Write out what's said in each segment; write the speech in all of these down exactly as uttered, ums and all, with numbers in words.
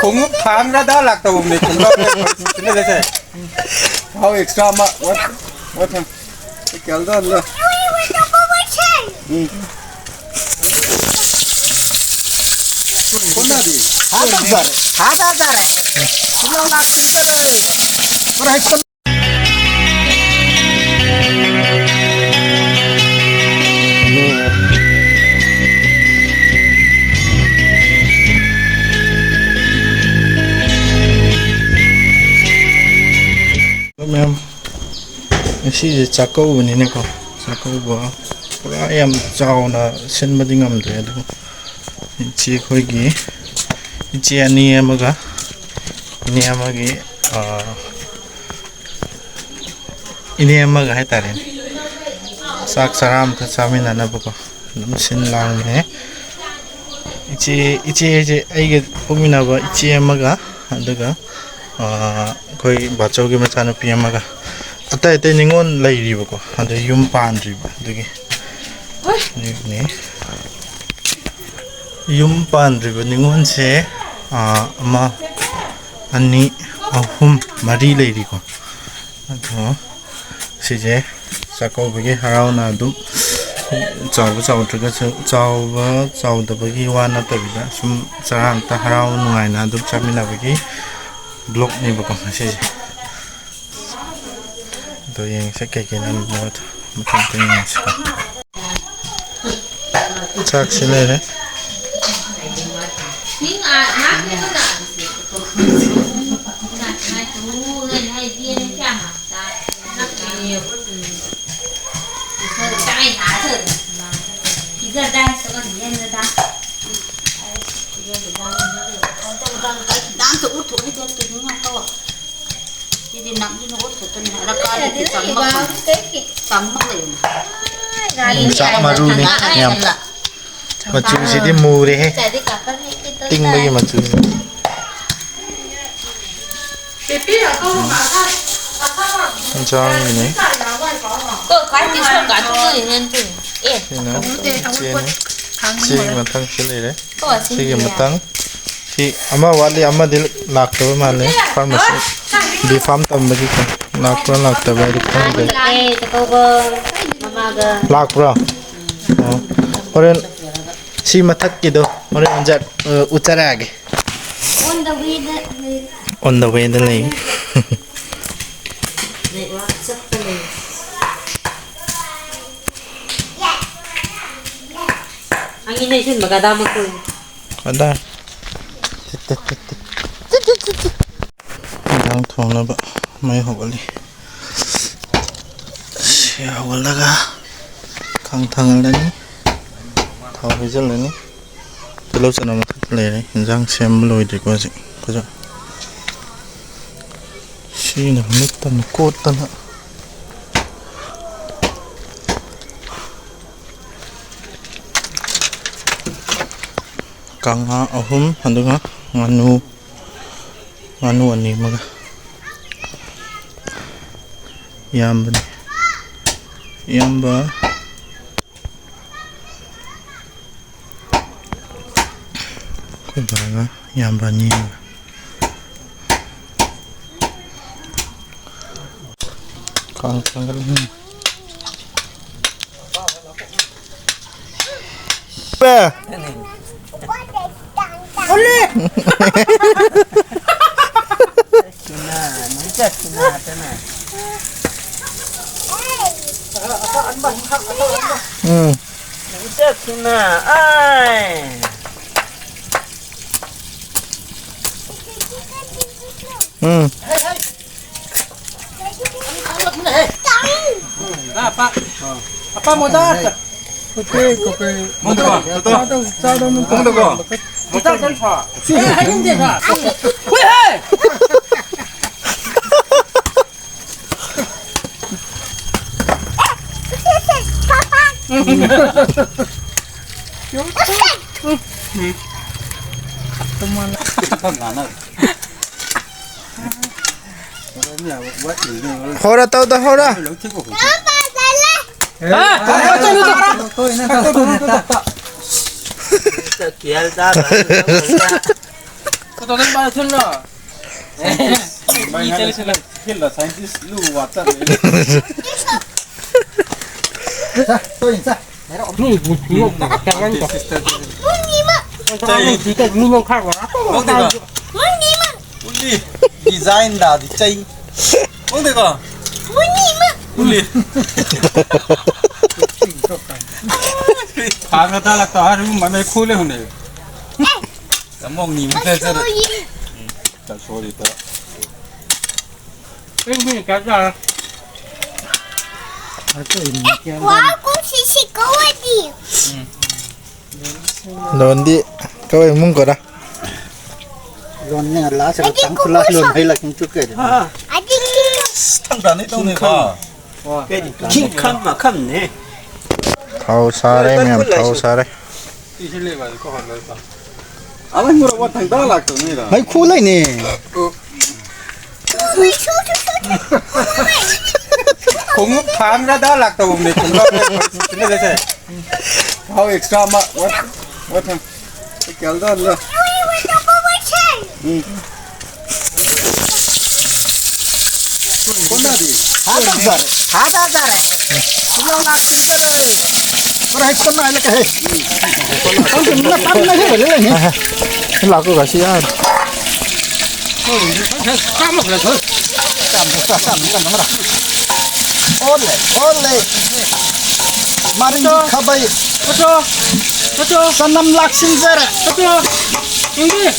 ꯈꯣꯡꯎꯞ ꯊꯥꯡꯒ꯭ꯔꯗ ꯂꯥꯛꯇꯧꯕꯅꯦ, ꯈꯣꯡꯒ꯭ꯔꯥꯎ ꯂꯩꯁꯦ꯫ ꯈꯥꯎ ꯑꯦꯛꯁꯇ꯭ꯔꯥ ꯑꯃ꯫ ꯋꯥ-, ꯋꯥ ꯊꯝ꯫ ꯀꯦꯜꯗ ꯍꯜꯂꯣ꯫ ꯎꯝ꯫ ꯀꯣꯟꯗꯥꯗꯤ? ꯍꯥ ꯇꯥꯖꯔꯦ, ꯍꯥ ꯇꯥꯖꯔꯦ꯫ ꯈꯣꯡꯒ꯭ꯔꯥꯎ ꯂꯥꯛꯇ꯭ꯔꯤ ꯆꯠꯂꯦ꯫ ꯄꯨꯔꯥ ꯍꯦꯛ ꯃꯌꯥꯝ, ꯉꯁꯤꯁꯦ ꯆꯥꯛꯀꯧꯕꯅꯤꯅꯀꯣ, ꯆꯥꯛꯀꯧꯕ ꯄꯨꯔꯥ ꯌꯥꯝ ꯆꯥꯎꯅ ꯁꯤꯟꯕꯗꯤ ꯉꯝꯗ꯭ꯔꯦ, ꯑꯗꯨꯕꯨ ꯏꯆꯦ ꯑꯩꯈꯣꯏꯒꯤ, ꯏꯆꯦ ꯑꯅꯤ ꯑꯃꯒ, ꯏꯅꯦ ꯑꯃꯒꯤ, ꯑꯥ, ꯏꯅꯦ ꯑꯃꯒ ꯍꯥꯏꯇꯥꯔꯦꯅꯦ, ꯆꯥꯛ ꯆꯔꯥ ꯑꯃꯇ ꯆꯥꯃꯤꯟꯅꯅꯕꯀꯣ ꯑꯗꯨꯝ ꯁꯤꯟ ꯂꯥꯡꯕꯅꯦ꯫ ꯏꯆꯦ, ꯏꯆꯦ ꯍꯥꯏꯁꯦ ꯑꯩꯒ ꯄꯣꯛꯃꯤꯟꯅꯕ ꯏꯆꯦ ꯑꯃꯒ, ꯑꯗꯨꯒ, ꯑꯥ, ꯑꯩꯈꯣꯏ ꯕꯥꯆꯧꯒꯤ ꯃꯆꯥꯅꯨꯄꯤ ꯑꯃꯒ, ꯑꯇꯩ ꯑꯇꯩ ꯅꯤꯉꯣꯜ ꯂꯩꯔꯤꯕꯀꯣ, ꯑꯗꯨ ꯌꯨꯝ ꯄꯥꯟꯗ꯭ꯔꯤꯕ ꯑꯗꯨꯒꯤ꯫ ꯑꯗꯨꯒꯤꯅꯦ꯫ ꯌꯨꯝ ꯄꯥꯟꯗ꯭ꯔꯤꯕ ꯅꯤꯉꯣꯜꯁꯦ, ꯑꯥ, ꯑꯃ, ꯑꯅꯤ, ꯑꯍꯨꯝ, ꯃꯔꯤ ꯂꯩꯔꯤꯀꯣ꯫ ꯑꯗꯣ ꯁꯤꯁꯦ ꯆꯥꯛꯀꯧꯕꯒꯤ ꯍꯔꯥꯎꯅ ꯑꯗꯨꯝ ꯆꯥꯎꯕ ꯆꯥꯎꯗ꯭ꯔꯒꯁꯨ, ꯆꯥꯎꯕ ꯆꯥꯎꯗꯕꯒꯤ ꯋꯥ ꯅꯠꯇꯕꯤꯗ, ꯁꯨꯝ ꯆꯔꯥ ꯑꯝꯇ ꯍꯔꯥꯎ ꯅꯨꯡꯉꯥꯏꯅ ꯑꯗꯨꯝ ꯆꯥꯃꯤꯟꯅꯕꯒꯤ ꯕ꯭ꯂꯣꯛꯅꯦꯕꯀꯣ ꯉꯁꯤꯁꯦ꯫ ꯑꯗꯣ ꯌꯦꯡꯁꯦ ꯀꯩꯀꯩ ꯅꯝꯕꯅꯣꯗꯣ ꯃꯊꯪ ꯃꯊꯪ ꯌꯦꯡꯁꯤꯀꯣ꯫ ꯆꯥꯛꯁꯤ ꯂꯩꯔꯦ꯫ ꯁꯤꯗꯤ ꯅꯝꯗꯨꯅ ꯑꯣꯠ ꯈꯛꯇꯅꯤ ꯍꯥꯏꯔ ꯀꯥꯟꯗꯗꯤ ꯆꯪꯕ ꯐꯪ-, ꯆꯪꯕ ꯂꯩꯕꯅꯤ꯫ ꯌꯣꯡꯆꯥꯛ ꯃꯔꯨꯅꯤ ꯃꯌꯥꯝ꯫ ꯃꯆꯨꯁꯤꯗꯤ ꯃꯨꯔꯦꯍꯦ꯫ ꯇꯤꯡꯕꯒꯤ ꯃꯆꯨꯁꯤꯗꯤ꯫ ꯏꯟꯁꯥꯡꯒꯤꯅꯤ꯫ ꯁꯤꯅ ꯏꯆꯦꯅꯤ꯫ ꯁꯤꯒꯤ ꯃꯊꯪ ꯁꯤ ꯂꯩꯔꯦ꯫ ꯁꯤꯒꯤ ꯃꯊꯪ꯫ ꯁꯤ ꯑꯃ ꯋꯥꯠꯂꯤ, ꯑꯃꯗꯤ ꯂꯥꯛꯇꯕ ꯃꯥꯜꯂꯦ꯫ ꯐꯥꯔꯃꯥꯁꯤ ꯕꯤ ꯐꯥꯝ ꯇꯝꯕꯒꯤꯀꯣ꯫ ꯂꯥꯛꯄ꯭ꯔꯥ ꯂꯥꯛꯇꯕ꯭ꯔꯥꯗꯤ ꯈꯪꯗꯦ꯫ ꯂꯥꯛꯄ꯭ꯔꯣ? ꯑꯣ꯫ ꯍꯣꯔꯦꯟ ꯁꯤ ꯃꯊꯛꯀꯤꯗꯣ ꯍꯣꯔꯦꯟ ꯎꯠꯆ-, ꯎꯠꯆꯔꯛꯑꯒꯦ꯫ On the way ꯗ ꯂꯩ꯫ On the way ꯗ ꯂꯩ꯫ ꯀꯗꯥꯏ? ꯏꯟꯖꯥꯡ ꯊꯣꯡꯅꯕ ꯃꯩ ꯍꯧꯒꯠꯂꯤ꯫ ꯁꯤ ꯍꯧꯒꯠꯂꯒ ꯈꯥꯡ ꯊꯥꯡꯒꯠꯂꯅꯤ, ꯊꯥꯎ ꯍꯩꯖꯤꯜꯂꯅꯤ꯫ ꯇꯤꯜꯍꯧ ꯆꯅꯝ ꯃꯊꯛꯇ ꯂꯩꯔꯦ꯫ ꯏꯟꯖꯥꯡ ꯁꯦꯝꯕ ꯂꯣꯏꯗ꯭ꯔꯤꯀꯣ ꯍꯧꯖꯤꯛ꯫ ꯐꯖ-, ꯁꯤꯅ ꯃꯤꯠꯇ ꯃꯤꯀꯣꯠꯇꯅ꯫ ꯀꯥꯡꯉꯥ ꯑꯍꯨꯝ, ꯑꯗꯨꯒ ꯉꯥꯅꯨ, ꯉꯥꯅꯨ ꯑꯅꯤ ꯑꯃꯒ꯫ ꯏꯌꯥꯝꯕꯅꯤ꯫ ꯏꯌꯥꯝꯕ꯫ ꯑꯩꯈꯣꯏ ꯕꯥꯒ ꯏꯌꯥꯝꯕ ꯑꯅꯤ ꯑꯃꯒ꯫ ꯀꯥꯡ ꯊꯥꯡꯒꯠꯂꯤ꯫ ꯄꯦ꯫ ꯎꯝ꯫ ꯎꯝ꯫ ꯍꯧꯔ ꯇꯧꯗ ꯍꯧꯔ꯫ ꯍꯥ? ꯇꯧ, ꯇꯧ, ꯇꯧ, ꯇꯧ, ꯇꯧ꯫ ꯀꯤꯍꯜ ꯆꯥꯗ꯭ꯔꯥ? ꯀꯩꯗꯧꯗꯣꯏ ꯃꯥꯅ ꯊꯨꯟꯅꯣ? ꯁꯥꯏꯟꯇꯤꯁ, ꯃꯤ ꯆꯠꯂꯁꯤ ꯅꯪ꯫ ꯐꯤꯜꯗ ꯁꯥꯏꯟꯇꯤꯁ ꯂꯨ ꯋꯥꯇꯔ꯫ ꯆꯥ, ꯇꯣꯏꯅ ꯆꯥ꯫ ꯃꯤ, ꯃꯤ, ꯃꯤ, ꯃꯤ, ꯁꯥꯏꯟꯇꯤꯁ ꯁꯤꯁꯇꯔ꯫ ꯃꯤ ꯅꯣꯡ ꯈꯥꯏꯕ꯫ ꯂꯧꯗꯦꯀꯣ? ꯎꯂꯤ꯫ ꯗꯤꯖꯥꯏꯟ ꯗꯥꯗꯤ ꯆꯩ꯫ ꯈꯪꯗꯦꯀꯣ? ꯎꯅꯤꯃ꯫ ꯎꯂꯤ꯫ ꯐꯥꯒ ꯇꯥꯂꯛꯇ ꯍꯥꯏꯔꯨ ꯃꯃꯦ ꯈꯨꯂꯦ ꯍꯨꯅꯦ꯫ ꯇꯃꯣꯡ ꯅꯤ ꯃꯨꯛꯇ ꯆꯠ꯫ ꯑꯁꯣꯏ꯫ ꯆꯠꯁꯣꯔꯤ ꯇ꯫ ꯑꯩ ꯃꯤ ꯀꯌꯥ ꯆꯥꯔ? ꯋꯥ ꯀꯨꯝꯁꯤ ꯁꯤ ꯀꯧꯋꯗꯤ꯫ ꯎꯝ꯫ ꯂꯣꯟꯗꯤ ꯀꯧꯋꯦ ꯏꯃꯨꯡ ꯀꯣꯔꯥ꯫ ꯂꯣꯟꯅꯦ ꯂꯥꯁ ꯑꯩꯗꯤ ꯇꯪ ꯈꯨꯂꯥꯁ ꯂꯣꯟ ꯀꯣꯔꯥ꯫ ꯍꯩ ꯂꯥꯛ ꯀꯨꯝ ꯆꯨ ꯀꯩꯗꯤ꯫ ꯑꯥ꯫ ꯑꯗꯤ ꯊꯪꯗꯥꯅꯤ ꯇꯧꯅꯦꯕ꯫ ꯀꯩꯗꯤ ꯈꯤꯡ ꯈꯝ ꯃꯈꯝꯅꯦ꯫ ꯊꯥꯎ ꯁꯥꯔꯦ ꯃꯌꯥꯝ, ꯊꯥꯎ ꯁꯥꯔꯦ꯫ ꯑꯃ ꯃꯨꯔ ꯋꯥ ꯊꯪꯗꯥ ꯂꯥꯛꯇꯧꯅꯤꯗ꯫ ꯃꯩ ꯈꯨ ꯂꯩꯅꯦ꯫ ꯈꯣꯡꯎꯞ ꯊꯥꯡꯔꯗ ꯂꯥꯛꯇꯧꯕꯅꯦ, ꯈꯣꯡꯒ꯭ꯔꯥꯎ ꯁꯤꯜꯂꯒꯁꯦ꯫ ꯊꯥꯎ ꯑꯦꯛꯁꯇ꯭ꯔꯥ ꯑꯃ, ꯋꯥ-, ꯋꯥ ꯊꯝ-, ꯀꯦꯜꯗ ꯂ-, ꯎꯝ꯫ ꯀꯣꯟꯅꯗꯤ꯫ ꯍꯥ ꯇꯧꯖꯔꯦ, ꯍꯥ ꯇꯧꯖꯔꯦ꯫ ꯈꯣꯡꯒ꯭ꯔꯥꯎ ꯂꯥꯛꯁꯤꯟꯖꯔꯦ꯫ ꯄꯨꯔꯥ ꯍꯦꯛ ꯀꯣꯟꯅ ꯍꯥꯏꯂꯛꯀꯦ ꯍꯦ꯫ ꯈꯪꯗꯦ, ꯃꯤꯅ ꯇꯞꯅ ꯍꯦꯛ ꯍꯦꯛ ꯂꯩꯅꯤ꯫ ꯂꯥꯛꯀꯣ ꯒꯥꯁꯤ ꯌꯥꯔ꯫ ꯑꯣꯜꯂꯦ, ꯑꯣꯜꯂꯦ꯫ ꯃꯥꯔꯤꯡꯒꯤ ꯈꯥꯕꯩ꯫ ꯆꯠꯂꯣ꯫ ꯆꯠꯂꯣ꯫ ꯆꯅꯝ ꯂꯥꯛꯁꯤꯟꯖꯔꯦ꯫ ꯆꯠꯂꯣ꯫ ꯌꯦꯡꯒꯦ꯫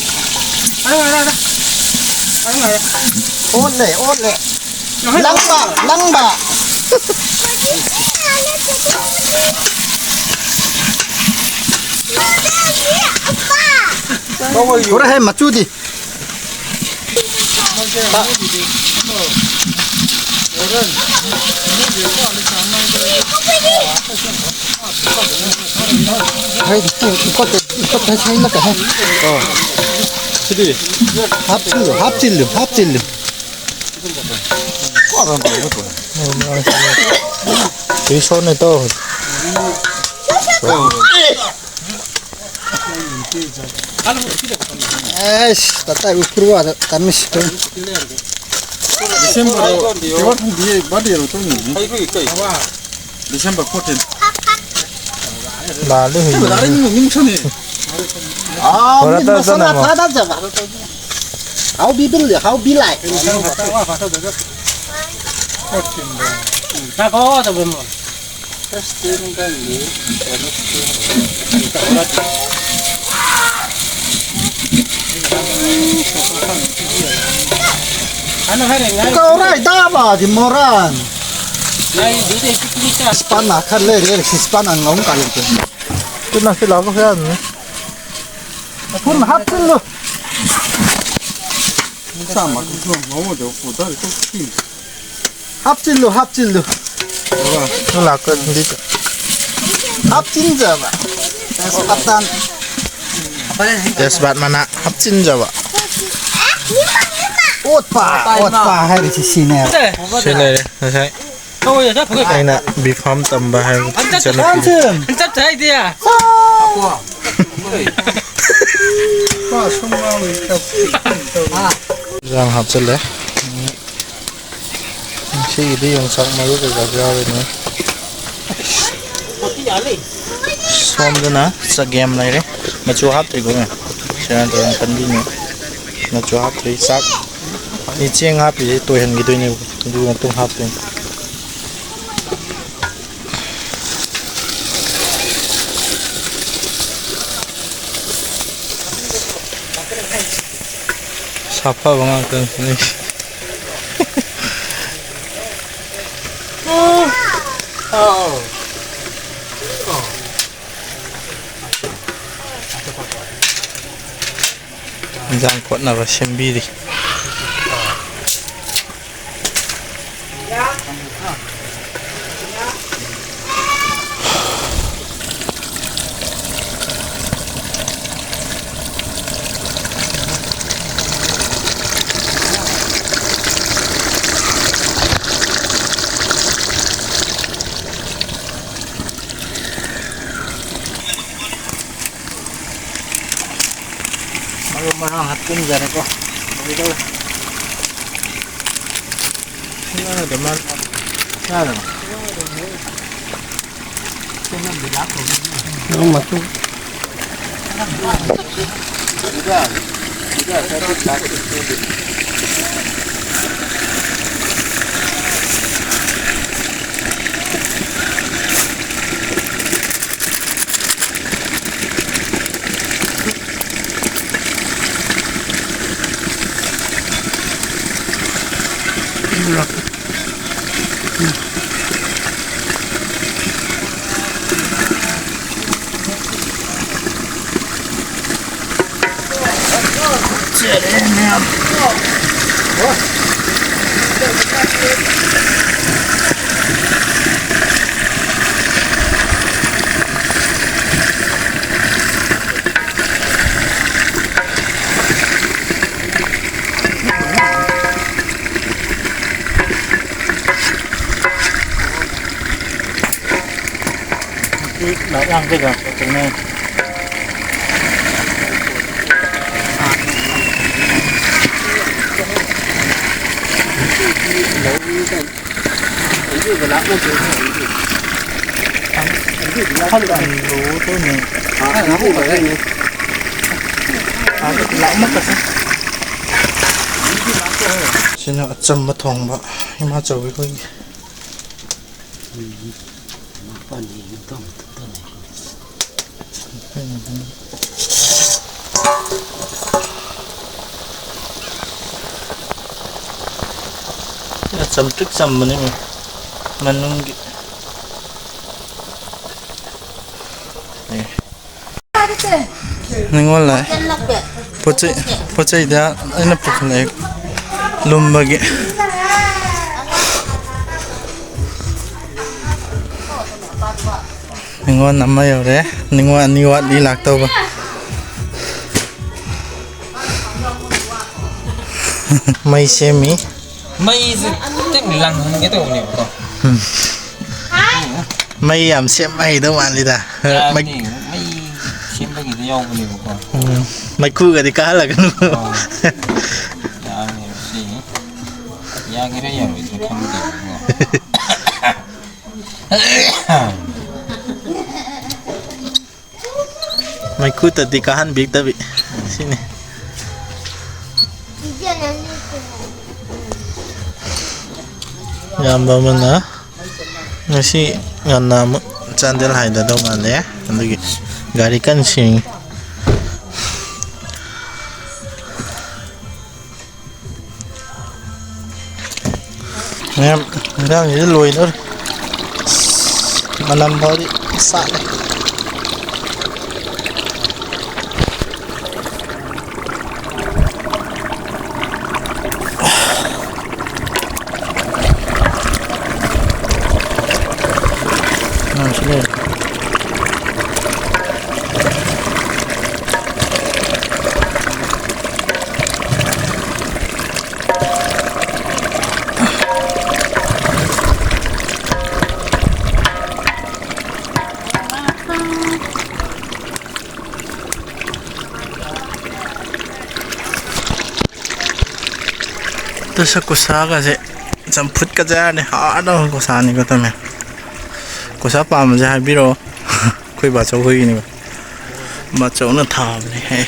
ꯑꯔꯦ, ꯑꯔꯦ, ꯑꯔꯦ꯫ ꯑꯔꯦ, ꯑꯔꯦ꯫ ꯑꯣꯜꯂꯦ, ꯑꯣꯜꯂꯦ꯫ ꯌꯥꯍꯜꯂꯣ꯫ ꯂꯪꯕ, ꯂꯪꯕ꯫ ꯄꯨꯔꯥ ꯍꯦ ꯃꯆꯨꯗꯤ꯫ ꯍꯩ, ꯏꯀꯣꯠꯇ, ꯏꯀꯣꯠꯇ ꯁꯦꯡꯅ ꯀꯩ ꯍꯥꯏ? ꯑꯣ꯫ ꯁꯤꯗꯤ? ꯍꯥꯞꯆꯤꯜꯂꯨ, ꯍꯥꯞꯆꯤꯜꯂꯨ, ꯍꯥꯞꯆꯤꯜꯂꯨ꯫ ꯔꯤꯁꯣꯅꯦ ꯇꯣ꯫ ꯑꯣ꯫ ꯑꯩꯁ, ꯇꯇꯥꯏ ꯎꯈ꯭ꯔꯨꯜ ꯋꯥꯗ ꯀꯟꯅ ꯁꯤꯠꯇꯣꯏꯅꯤ꯫ December ꯔꯣ? ꯄꯤꯌꯣꯔ ꯊꯝꯕꯤ ꯕꯥꯔꯗꯦ ꯔꯣ ꯇꯧꯅꯤ꯫ December fourteen꯫ ꯂꯥꯜꯂꯦ ꯍꯧꯖꯤꯛ꯫ ꯑꯥ, ꯍꯣꯔꯥ ꯃꯤꯠ ꯇꯧꯔ ꯃꯁꯥꯂꯥ ꯆꯠꯅꯕꯣ? ꯊꯥꯗꯖꯕ꯫ How we will, how we like. ꯉꯥꯏꯈꯣ, ꯇꯧꯕꯤꯔꯝꯃꯣ꯫ ꯀꯧꯔꯥꯏ ꯇꯥꯕꯗꯤ ꯃꯣꯔꯥꯟ꯫ ꯁꯤꯁꯄꯥꯟ ꯅꯥꯈꯠ ꯂꯩꯔꯦ, ꯁꯤꯁꯄꯥꯟ ꯑꯉꯧ ꯀꯥꯂꯦꯟ꯫ ꯇꯨ ꯅꯛꯁꯤꯜꯂꯛꯑꯒ ꯍꯨꯔꯥꯟꯕꯅꯤ꯫ ꯊꯨꯅ ꯍꯥꯞꯆꯤꯜꯂꯨ꯫ ꯍꯥꯞꯆꯤꯜꯂꯨ, ꯍꯥꯞꯆꯤꯜꯂꯨ꯫ ꯅꯪ ꯂꯥꯛꯄ ꯂꯝꯕꯤꯗ꯫ ꯍꯥꯞꯆꯤꯟꯖꯕ꯫ ꯇꯦꯖꯄꯇꯥꯟ꯫ ꯇꯦꯖꯄꯥꯠ ꯃꯅꯥ ꯍꯥꯞꯆꯤꯟꯖꯕ꯫ ꯑꯣꯠꯄ, ꯑꯣꯠꯄ ꯍꯥꯏꯔꯤꯁꯤ ꯁꯤꯅꯦꯕ꯫ ꯁꯤ ꯂꯩꯔꯦ ꯉꯁꯥꯏ꯫ ꯑꯩꯅ ꯕꯤꯐꯥꯝ ꯇꯝꯕ ꯍꯥꯏꯕ ꯏꯆꯟꯅꯨꯄꯤꯗꯣ꯫ ꯆꯠ ꯍꯥꯏꯗꯤ꯫ ꯏꯟꯖꯥꯡ ꯍꯥꯞꯆꯜꯂꯦ꯫ ꯉꯁꯤꯒꯤꯗꯤ ꯌꯣꯡꯆꯥꯛ ꯃꯔꯨ ꯀꯩꯀꯥꯁꯨ ꯌꯥꯎꯔꯤꯅꯦ꯫ ꯁꯣꯝꯗꯅ ꯆꯒꯦꯝ ꯂꯩꯔꯦ꯫ ꯃꯆꯨ ꯍꯥꯞꯇ꯭ꯔꯤꯀꯣ ꯃꯌꯥꯝ꯫ ꯁꯦꯔꯥꯟ ꯇꯨꯔꯥꯟ ꯈꯟꯕꯤꯅꯨ꯫ ꯃꯆꯨ ꯍꯥꯞꯇ꯭ꯔꯤ꯫ ꯆꯥꯛ, ꯆꯦꯡ ꯍꯥꯞꯄꯤꯁꯦ ꯇꯣꯏꯍꯟꯈꯤꯗꯣꯏꯅꯦꯕ꯫ ꯑꯗꯨꯒꯤ ꯃꯇꯨꯡ ꯍꯥꯞꯇꯣꯏꯅꯦ꯫ ꯁꯥꯐꯕ ꯉꯥꯛꯇꯅꯤ꯫ ꯏꯟꯖꯥꯡ ꯀꯣꯠꯅꯕ ꯁꯦꯝꯕꯤꯔꯤ꯫ ꯃꯔꯨ ꯃꯔꯥꯡ ꯍꯥꯞꯆꯤꯟꯖꯔꯦꯀꯣ꯫ ꯂꯣꯏꯗꯧꯔꯦ꯫ ꯌꯥꯔꯕ? ꯃꯆꯨ꯫ ꯁꯤꯅ ꯑꯆꯝꯕ ꯊꯣꯡꯕ ꯏꯃꯥ ꯆꯧꯕꯤ ꯈꯣꯏꯒꯤ꯫ ꯆꯝꯇ꯭ꯔꯤꯛ ꯆꯝꯕꯅꯤ ꯃꯅꯨꯡꯒꯤ꯫ ꯑꯦ꯫ ꯅꯤꯡꯉꯣꯜ ꯂꯥꯛꯑꯦ꯫ ꯄꯣꯠ ꯆꯩ, ꯄꯣꯠ ꯆꯩꯗ ꯑꯩꯅ ꯄꯨꯈꯠꯂꯛꯑꯦ ꯂꯨꯝꯕꯒꯤ꯫ ꯅꯤꯡꯉꯣꯜ ꯑꯃ ꯌꯧꯔꯦ꯫ ꯅꯤꯡꯉꯣꯜ ꯑꯅꯤ ꯋꯥꯠꯂꯤ ꯂꯥꯛꯇꯧꯕ꯫ ꯃꯩ ꯁꯦꯝꯃꯤ꯫ ꯃꯩꯁꯦ ꯈꯤꯇꯪ ꯂꯪꯍꯟꯒꯦ ꯇꯧꯕꯅꯦꯕꯀꯣ꯫ ꯎꯝ꯫ ꯃꯩ ꯌꯥꯝ ꯁꯦꯝꯕ ꯍꯩꯗꯧ ꯃꯥꯜꯂꯤꯗ꯫ ꯌꯥꯕꯅꯤ, ꯃꯩ ꯁꯦꯝꯕꯒꯤꯗꯤ ꯌꯥꯎꯕꯅꯦꯕꯀꯣ꯫ ꯎꯝ, ꯃꯩꯈꯨꯒꯗꯤ ꯀꯥꯍꯜꯂꯒꯅꯨ꯫ ꯑꯥ꯫ ꯌꯥꯔꯦ, ꯁꯤ ꯌꯥꯒꯦꯔꯥ ꯌꯥꯔꯣꯏꯗ꯭ꯔꯥ ꯈꯪꯗꯦꯕꯀꯣ꯫ ꯃꯩꯈꯨꯗꯗꯤ ꯀꯥꯍꯟꯕꯤꯗꯕꯤ꯫ ꯁꯤꯅꯤ꯫ ꯏꯌꯥꯝꯕ ꯑꯃꯅ ꯉꯁꯤ ꯉꯟꯅ ꯑꯃꯨꯛ ꯆꯥꯟꯗꯦꯜ ꯍꯥꯏꯗꯗꯧ ꯃꯥꯜꯂꯦ꯫ ꯑꯗꯨꯒꯤ ꯒꯥꯔꯤ ꯀꯟꯅ ꯁꯦꯝꯃꯤ꯫ ꯃꯌꯥꯝ, ꯏꯟꯖꯥꯡꯁꯤꯗꯤ ꯂꯣꯏꯗꯧꯔꯦ꯫ ꯑꯁ, ꯃꯅꯝ ꯐꯥꯎꯗꯤ ꯁꯥꯠꯂꯦ꯫ ꯃꯅꯝꯁꯤ ꯂꯩꯔꯦ꯫ ꯇꯁ ꯀꯨꯁꯥꯒꯁꯦ ꯆꯝꯐꯨꯠꯀ ꯆꯥꯔꯗꯤ ꯍꯥꯎꯔꯗꯧꯅꯤ꯫ ꯀꯨꯁꯥꯅꯤꯀꯣ ꯇꯝꯃꯦ꯫ ꯀꯨꯁꯥ ꯄꯥꯝꯕꯁꯦ ꯍꯥꯏꯕꯤꯔꯛꯑꯣ꯫ ꯑꯩꯈꯣꯏ ꯕꯥꯆꯧ ꯍꯣꯏꯒꯤꯅꯦꯕ꯫ ꯕꯥꯆꯧꯅ ꯊꯥꯕꯅꯦ ꯍꯦ꯫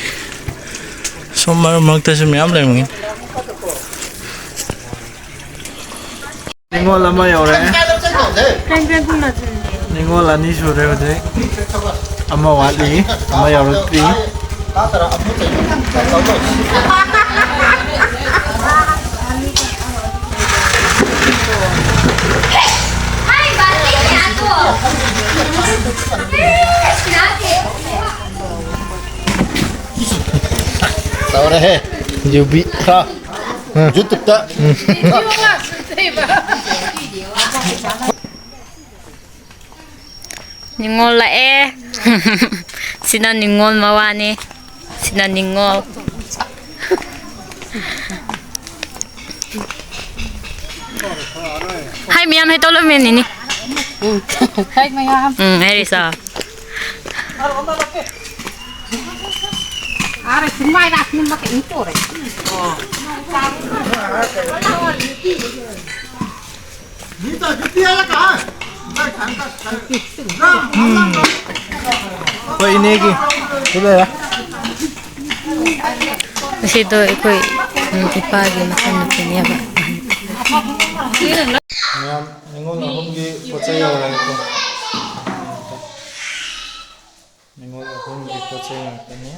ꯁꯣꯝ ꯃꯔꯛ ꯃꯔꯛꯇꯁꯨ ꯃꯌꯥꯝ ꯂꯩꯔꯝꯒꯅꯤ꯫ ꯅꯤꯉꯣꯜ ꯑꯃ ꯌꯧꯔꯦ꯫ ꯅꯤꯉꯣꯜ ꯑꯅꯤ ꯁꯨꯔꯦ ꯍꯧꯖꯤꯛ꯫ ꯑꯃ ꯋꯥꯠꯂꯤ, ꯑꯃ ꯌꯧꯔꯛꯇ꯭ꯔꯤ꯫ ꯇꯧꯔꯦꯍꯦ꯫ ꯌꯨꯕꯤ꯫ ꯍꯥ꯫ ꯎꯝ꯫ YouTube-ꯇ꯫ ꯎꯝ꯫ ꯅꯤꯉꯣꯜ ꯂꯥꯛꯑꯦ꯫ ꯁꯤꯅ ꯅꯤꯉꯣꯜ ꯃꯋꯥꯅꯤ꯫ ꯁꯤꯅ ꯅꯤꯉꯣꯜ꯫ ꯍꯥꯏ ꯃꯌꯥꯝ ꯍꯥꯏ ꯇꯧꯂꯝꯃꯦ ꯅꯤꯅꯤ꯫ ꯎꯝ꯫ ꯍꯥꯏ ꯃꯌꯥꯝ꯫ ꯎꯝ, ꯍꯥꯏꯔꯤ ꯁꯥ꯫ Are, sumai na, sumai ma ke impore. ꯑꯩꯈꯣꯏ ꯏꯅꯦꯒꯤ ꯁꯤ ꯂꯩꯔꯦ꯫ ꯑꯁꯤꯗꯣ ꯑꯩꯈꯣꯏ, ꯎꯝ, ꯏꯄꯥꯒꯤ ꯃꯆꯟꯅꯨꯄꯤꯅꯦꯕ꯫ ꯃꯌꯥꯝ ꯅꯤꯉꯣꯜ ꯑꯍꯨꯝꯒꯤ ꯄꯣꯠ ꯆꯩ ꯌꯧꯔꯦꯀꯣ꯫ ꯅꯤꯉꯣꯜ ꯑꯍꯨꯝꯒꯤ ꯄꯣꯠ ꯆꯩ ꯉꯥꯛꯇꯅꯤ꯫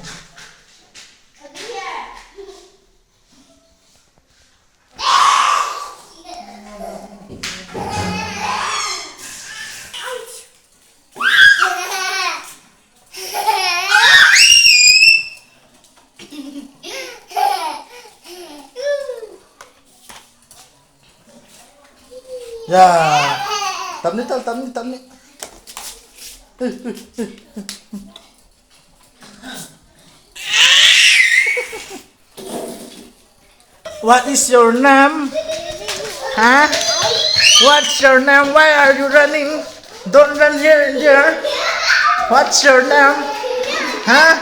ꯌꯥ꯫ ꯇꯞꯅꯤ, ꯇꯞ-, ꯇꯞꯅꯤ, ꯇꯞꯅꯤ꯫ What is your name? Huh? What's your name? Why are you running? Don't run here and there. What's your name? Huh?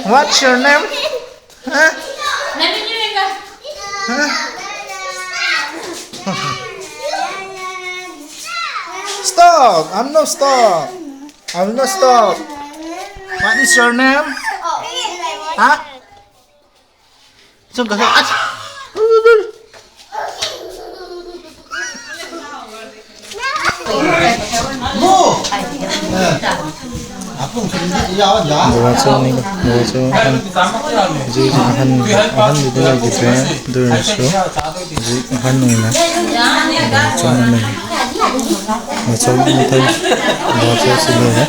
What's your name? Huh? Huh? Stop! I'm not stop. I'm not stop. What is your name? Huh? Saan ka? Ah! ꯕꯕꯥꯁꯨ ꯑꯅꯤ, ꯕꯕꯥꯁꯨ ꯑꯍꯟ, ꯍꯧꯖꯤꯛ ꯍꯧꯖꯤꯛ ꯑꯍꯟ, ꯑꯍꯟꯗꯨꯗꯤ ꯂꯩꯈꯤꯗ꯭ꯔꯦ, ꯑꯗꯨ ꯑꯣꯏꯔꯁꯨ ꯍꯧꯖꯤꯛ ꯑꯍꯟ ꯑꯣꯏꯅ ꯕꯕꯥꯁꯨ ꯑꯃ ꯂꯩ꯫ ꯕꯕꯥꯁꯨ ꯃꯊꯪ, ꯕꯕꯥꯁꯨ ꯁꯤ ꯂꯣꯏꯔꯦ꯫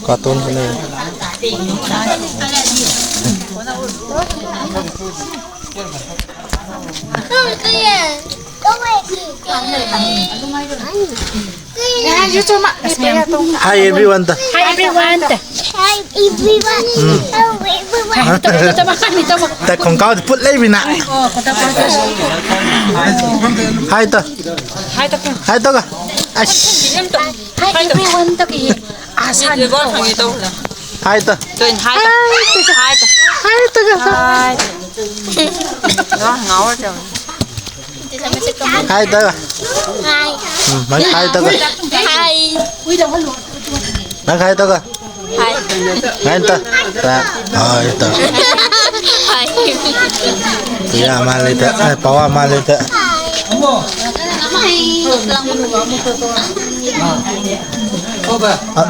Cartoon ko na yun. Hi everyone. Hi everyone. Hi everyone. Hi everyone. Ta khongkao put lei bina. Hi to. Hi to. Hi to ka. Ash. Hi everyone to ki. Asa ni to. Hi to. Hi to. Hi to. Hi to ka. Hi. Ngawar jam. Hai ta ka. Hai. Hmm, mai hai ta ka. Hai. Mai hai ta ka. Hai. Hai ta. Ta. Hai ta. Hai. Ya ma le ta. Ai, pawa ma le ta. Ah.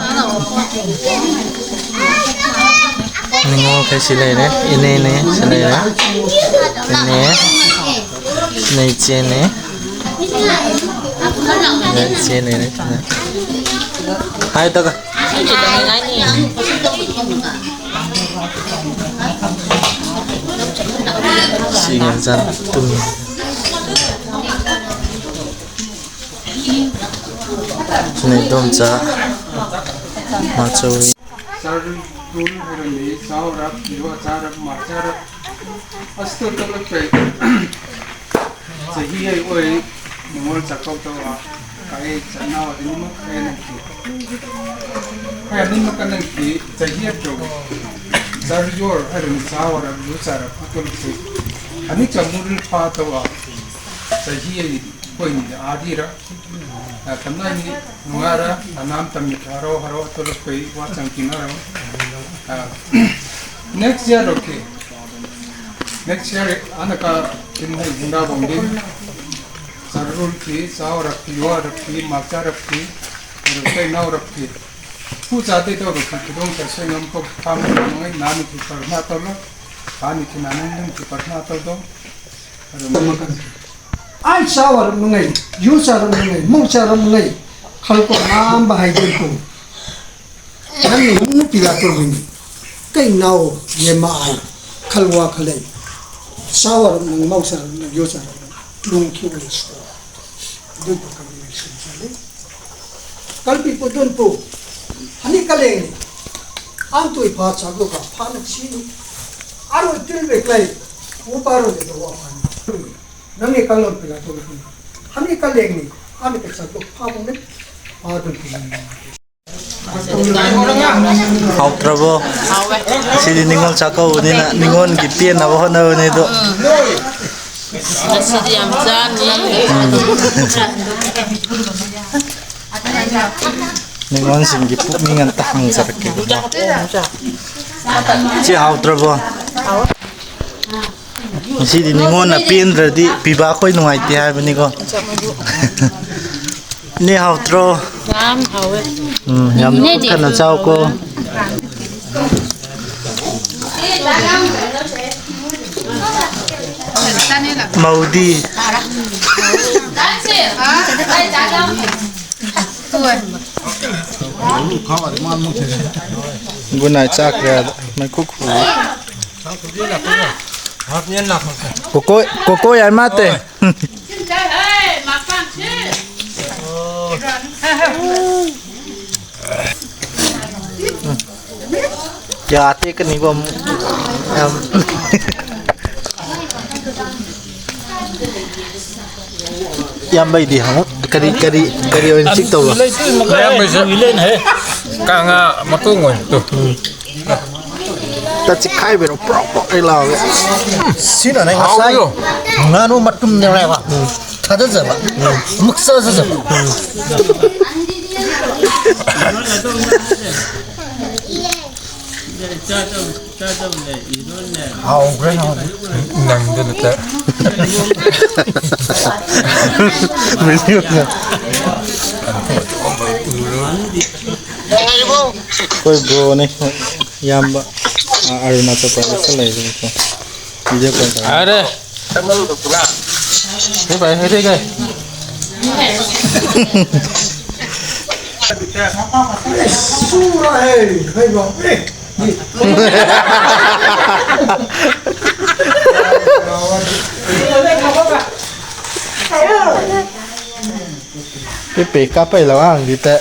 Ningo kai si le ne. Ine ne si le ne. Ine. Nei chene. Nei chene ne. Hai ta ka. Singa chan tum. Chune dom cha. Ma chawi. Sarul hera ni, saurap, yuva charap, ma charap. Astu tuluk pe. Chahi ai oi, ningol chakau to a. Kai chanao ni ma kai nang ki. Kai ni ma kai nang ki, chahi ai to. Sar yor, hera ni saurap, yuva charap, tuluk pe. Ani chamuril pa to a. Chahi ai oi ni adi ra. Ah, kamna ni nungara, anam tammi haro haro tuluk pe wa chang kinaro. Ah, next year, okay. Next year, anaka kin hai hunda bongdi. Sarul ki, saurap ki, yuvarap ki, makcharap ki, rukai naurap ki. Pu sa te to rukai kidong sa sengam ko kam ngai nani ki parna tolo. Ani ki nani ki parna tolo. Ai saurap ngai, yu saurap ngai, mung saurap ngai. Khal ko nam bahai dil ko. Nang ni hung pila to ni. Kai nao ye ma ai. Khalwa khalei. Sawaram nang mausaram nang yosaram nang lungki wala sura. Dun pa kami nang sensale. Kalpi po dun po. Hani kaleng ni. Antu ipa chago ka panak sini. Aro til beklai. Uparo de dawa pani. Nang ni kalon pila to ni. Hani kaleng ni. Hani ka chago pa mo ni. Pa dun po ni. ꯍꯥꯎꯇ꯭ꯔꯕꯣ? ꯍꯥꯎꯋꯦ꯫ ꯁꯤꯗꯤ ꯅꯤꯉꯣꯜ ꯆꯥꯛꯀꯧꯕꯅꯤꯅ ꯅꯤꯉꯣꯜꯒꯤ ꯄꯦꯟꯅꯕ ꯍꯣꯠꯅꯕꯅꯤ ꯑꯗꯣ꯫ ꯎꯝ꯫ ꯉꯁꯤꯗꯤ ꯌꯥꯝ ꯆꯥꯅꯤ꯫ ꯎꯝ꯫ ꯅꯤꯉꯣꯜꯁꯤꯡꯒꯤ ꯄꯨꯛꯅꯤꯡ ꯑꯝꯇ ꯍꯪꯖꯔꯛꯀꯦꯕꯀꯣ꯫ ꯆꯦ, ꯍꯥꯎꯇ꯭ꯔꯕꯣ? ꯍꯥꯎꯋꯦ꯫ ꯉꯁꯤꯗꯤ ꯅꯤꯉꯣꯜꯅ ꯄꯦꯟꯗ꯭ꯔꯗꯤ ꯄꯤꯕ ꯑꯩꯈꯣꯏ ꯅꯨꯡꯉꯥꯏꯇꯦ ꯍꯥꯏꯕꯅꯤꯀꯣ꯫ ꯅꯦ, ꯍꯥꯎꯇ꯭ꯔꯣ? ꯌꯥꯝ ꯍꯥꯎꯋꯦ꯫ ꯎꯝ, ꯌꯥꯝ ꯏꯅꯦꯗꯤ? ꯄꯨꯛ ꯊꯟꯅ ꯆꯥꯎꯀꯣ꯫ ꯃꯧꯗꯤ? ꯒꯨꯗ ꯅꯥꯏꯠ ꯆꯥꯈ꯭ꯔꯦ ꯑꯗ꯫ ꯃꯩꯈꯨ ꯈꯨ꯫ ꯀꯣꯀꯣꯏ, ꯀꯣꯀꯣꯏ ꯍꯥꯏ ꯃꯥꯇꯦ꯫ ꯌꯥ ꯇꯦꯛꯀꯅꯤꯀꯣ ꯑꯃꯨꯛ꯫ ꯌꯥꯝ ꯏꯌꯥꯝꯕꯩꯗꯤ ꯍꯪꯉꯨ꯫ ꯀꯔꯤ, ꯀꯔꯤ, ꯀꯔꯤ ꯑꯣꯏꯅ ꯆꯤꯛ ꯇꯧꯕ? ꯃꯌꯥꯝꯕꯩꯁꯨ ꯀꯥꯡꯉꯥ ꯃꯇꯣꯡ ꯑꯣꯏꯅ ꯇꯨ꯫ ꯇ ꯆꯤꯛꯈꯥꯏꯕꯤꯔꯣ, ꯄ꯭ꯔꯣꯛ ꯄ꯭ꯔꯣꯛ ꯍꯦꯛ ꯂꯥꯎꯒꯦ꯫ ꯁꯤꯅꯅꯦ ꯉꯁꯥꯏ ꯍꯥꯎꯕ꯭ꯔꯣ? ꯉꯥꯅꯨ ꯃꯇꯨꯝꯅꯦꯕ꯫ ꯎꯝ꯫ ꯊꯥꯗꯖꯕ꯫ ꯎꯝ꯫ ꯑꯃꯨꯛ ꯆꯥꯖꯖꯕ꯫ ꯎꯝ꯫ ꯍꯥꯎꯈ꯭ꯔꯦ, ꯍꯥꯎꯈ꯭ꯔꯦ꯫ ꯅꯪꯗ ꯅꯠꯇ꯫ ꯑꯩꯈꯣꯏ ꯕ꯭ꯔꯣꯅꯦ, ꯏꯌꯥꯝꯕ, ꯑ, ꯑꯔꯨꯅꯥꯆꯜ ꯄ꯭ꯔꯗꯦꯁꯇ ꯂꯩꯕꯅꯤꯀꯣ꯫ ꯚꯤꯗꯤꯑꯣ ꯀꯣꯜ ꯇꯧꯔꯒ꯫ ꯑꯔꯦ! ꯍꯦ ꯚꯥꯏ, ꯍꯦ ꯚꯥꯏ꯫ ꯁꯨꯔ ꯍꯦ, ꯍꯩ ꯕꯥ, ꯑꯦ꯫ Pepe kapai lo ang dite.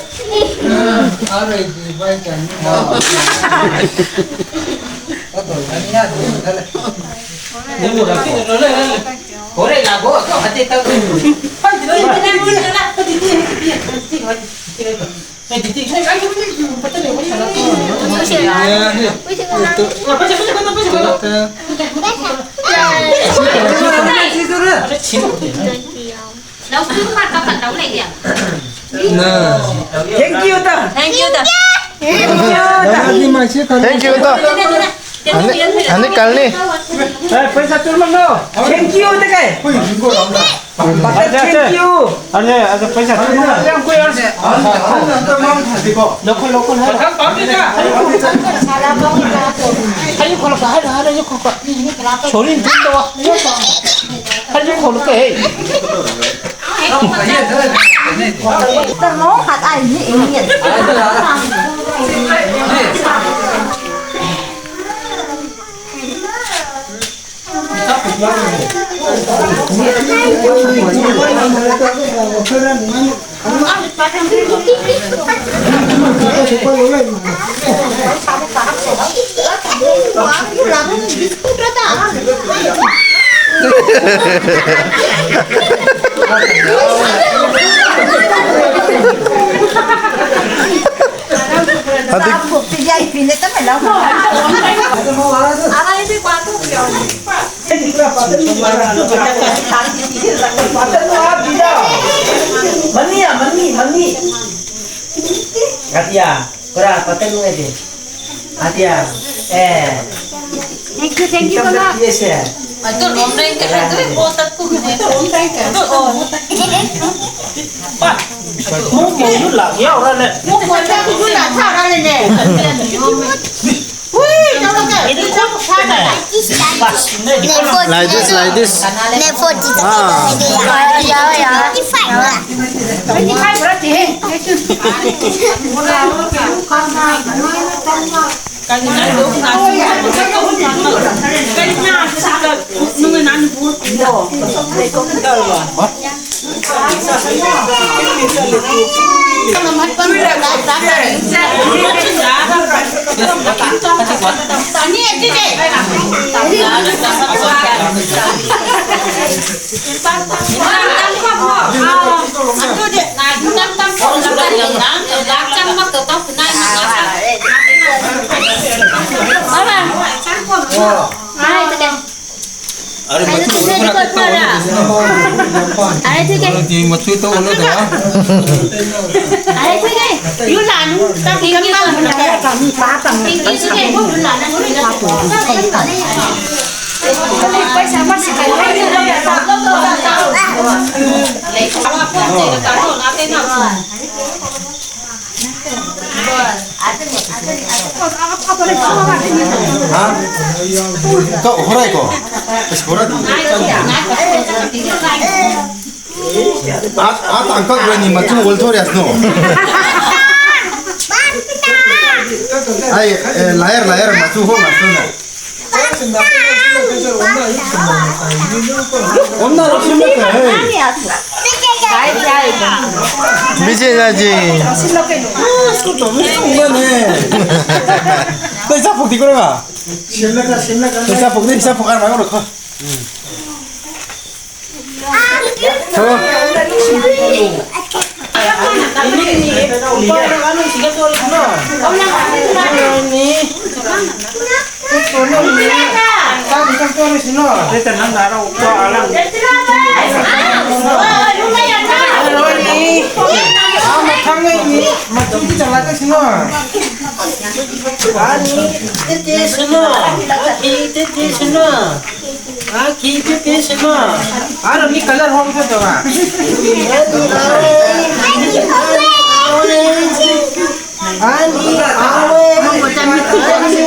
Thank you ta. Thank you ta. Thank you ta. Thank you ta. Ani, ani kalni. Eh, paisa turmang no. Thank you ta kai. Thank you. Ani, ada paisa turmang. Yang ku yang. Lokal, lokal hai. Ayo kalau kahar, ada ayo kok. Sorry, pintu. Ayo kalau ke. Tao máu hạt ai nhỉ, ý nghĩa. Hadi. Mani ya, mani, mani. Katia, kura, patenu aja. Atia, eh. Thank you, thank you, Mama. Yes, sir. Atur om dai ke, atur ko tat ku ne. Atur om dai ke. Atur om. Mo mo yun lang, ya ora le. Mo mo yun lang, ya ora le ne. Ui, ya ora le. Ini ko sa na. Like this, like this. Ah. अरे, मत छू, मत छू, मत छू। अरे, ठीक है। अरे, ठीक है। यू लानू, तब पिंकी को बुला। पिंकी को बुला। पैसा मत सिखाइए। हाँ? का हो रहा है को? बस हो रहा है। आज, आज अंकल ग्रैनी मचू बोल थोड़े हंसनो। आई, ए, लायर, लायर मचू हो मचू ना। Onna lo si mete, eh. Bici na ji. Sto to mi sto mene. Dai sa puk di ko ma. Dai sa puk, dai sa puk ar ma ko. Ani, tete sino. Aki, tete sino. Aro ni color hong ko to ba. Ani, orange. Ani, orange. Ani, orange.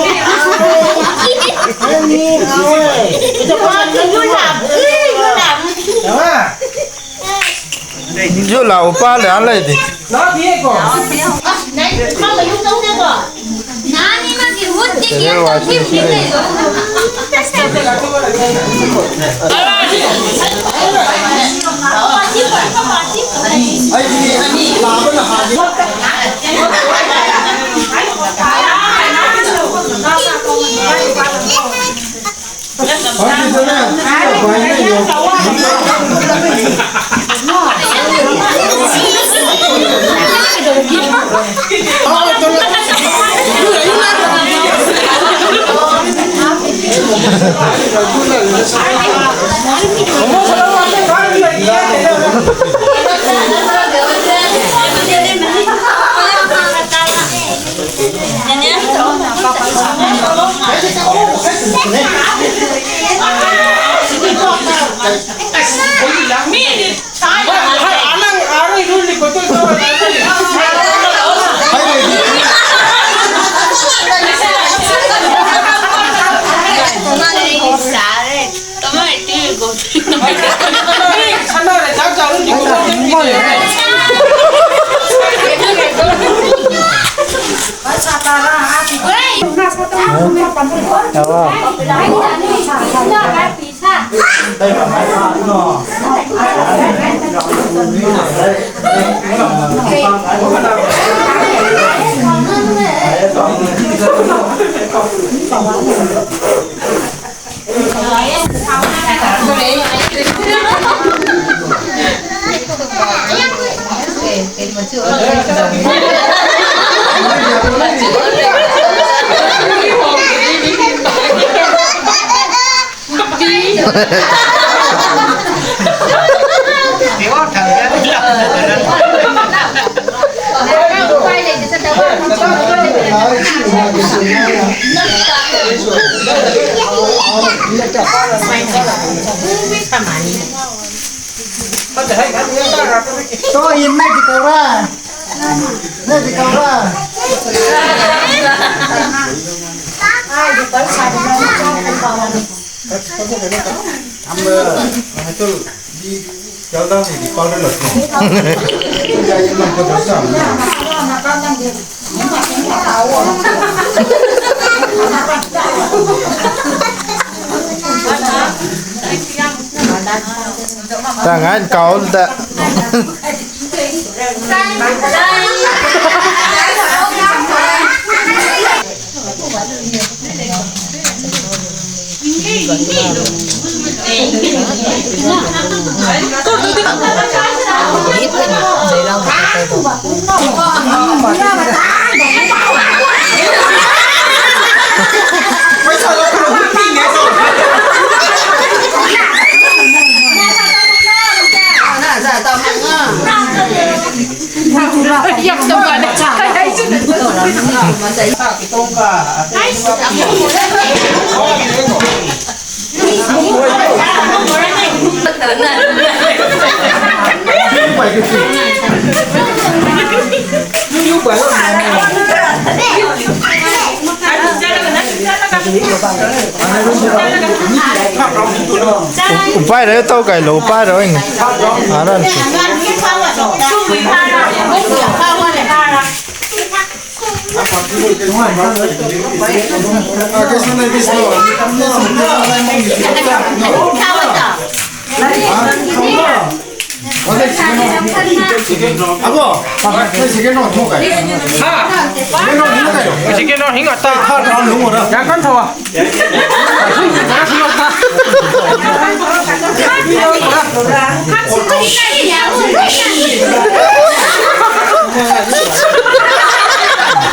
Ani, orange. Ito pa sa. Yun lang. Yun lang. Tama. Yo la opa le ala de. To yin nai di kau ra. Nai di kau ra. Ai, di kau sa di nai di kau ra. Am, eh, itu di jalan di, di Palu lah. Ya, yang mana kau dah sama. Tangan kau tak. Upai rai tau kai lo, upai rai ni. Aran si. Abo, second round mo kai. Ha? Second round mo kai. Second round hinga ta. Third round mo ra. Yang kan thawa.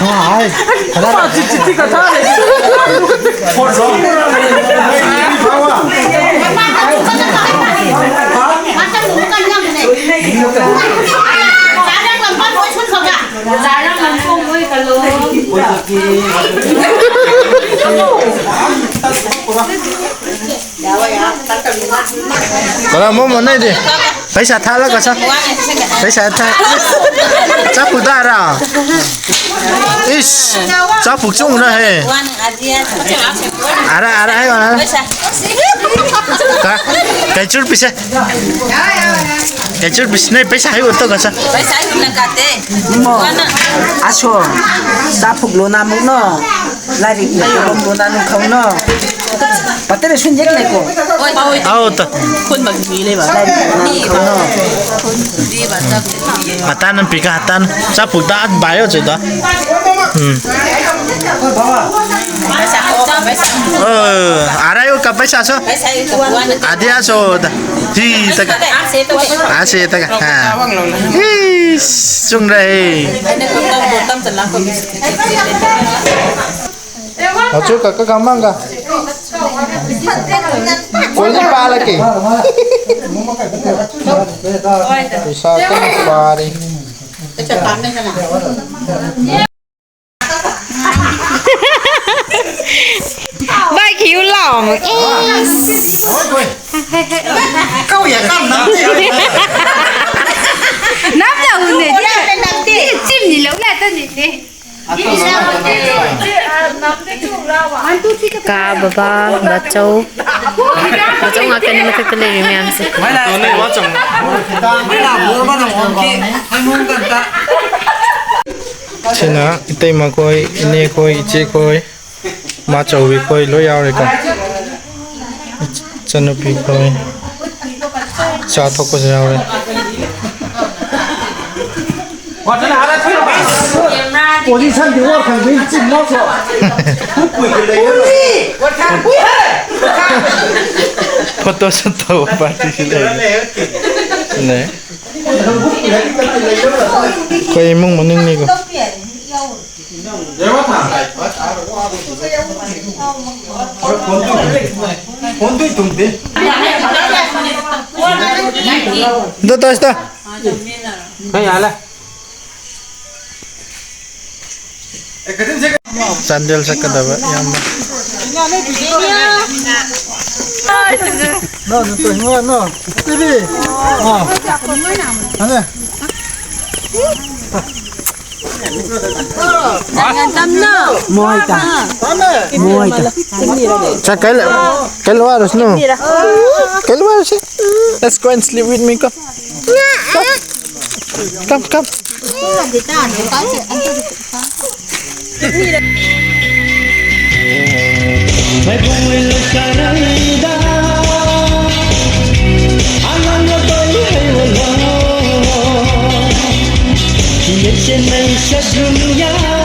Ai, Para mo mo nai de. Paisa thala ka sa. Paisa tha. Chapu da ra. Is. Chapu chung na he. Ara, ara, hai, ara. Ka? Kaichur pisa. Kaichur pisa nai paisa hai uto ka sa. Paisa hai na kate. Mo. Aso. Chapu lo na mo no. Lari na lo na no khau no. Patere sun jek leko. Au ta. Khun bak ni le ba. Ni ba. Hatan pika hatan. Chapu ta bayo che da. Hmm. Oh, arai ka paisa so. Adia so da. Ti ta ka. Ase ta ka. Ha. Hi, sung rai. Achu ka ka kamanga. Koli pala ke. Isa ka pari. Bai kiu long. Kau ya kan nanti. Nam la une. Ni chim ni lo la ta ni ni. Ka baba, bachau. Bachau nga kani mathak ta lei miyam se. Sina itei ma koi, ine koi, iche koi, ma chau wi koi lo yau re ka. Chanu pi koi. Cha thok ko yau re. Position di work kan bin chin no so. Photo shoot to party si le. Ne. Koi mung maning ni ko. Do to sta. Hey, ala. Chandel sakadaba yamma. No, no, no, no. T V. Ah. Ane. Moita. Moita. Cha, kaila, kaila waros, no. Kaila waros, eh. Let's go and sleep with me, come. Come, come. Maibong lei lo sarai da, alang lo doi hai walo. Himei sen mei sa dunia.